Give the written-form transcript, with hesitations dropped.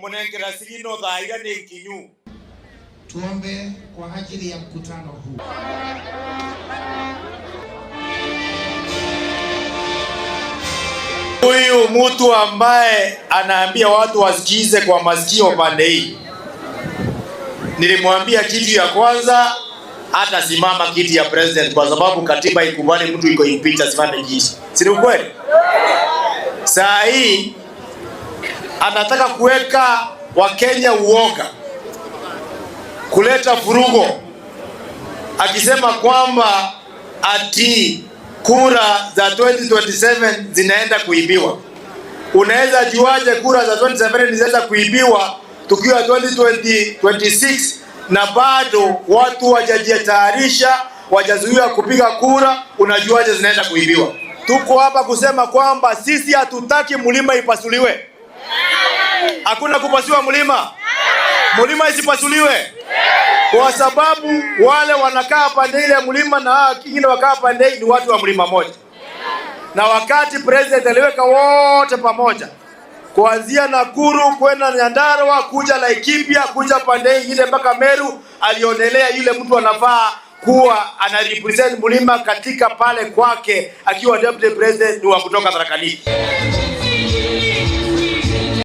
Kumunengera sigino thaira ni nkinyu. Tuombe kwa ajili ya mkutano huu. Huyu mtu ambaye anaambia watu wasikize kwa masikio pande hii, nilimwambia kitu ya kwanza, hata simama kiti ya president kwa sababu katiba ikubali mtu iko impeach asimame kiti, si ni ukweli? Saa hii anataka kuweka Wakenya uoga, kuleta furugo, akisema kwamba ati kura za 2027 zinaenda kuibiwa. Unaweza juaje kura za 2027 zinaweza kuibiwa tukiwa 2026 na bado watu wajajitayarisha, wajazuiwa kupiga kura? Unajuaje zinaenda kuibiwa? Tuko hapa kusema kwamba sisi hatutaki mlima ipasuliwe. Hakuna kupasua mlima, mlima isipasuliwe, kwa sababu wale wanakaa pande ile ya mlima na hawa wengine wakaa pande hii ni watu wa mlima moja. Na wakati president aliweka wote pamoja, kuanzia Nakuru kwenda Nyandarua kuja Laikipia kuja pande hii ingine mpaka Meru, alionelea yule mtu anafaa kuwa ana represent mlima katika pale kwake akiwa deputy president ni wa kutoka Tharaka Nithi.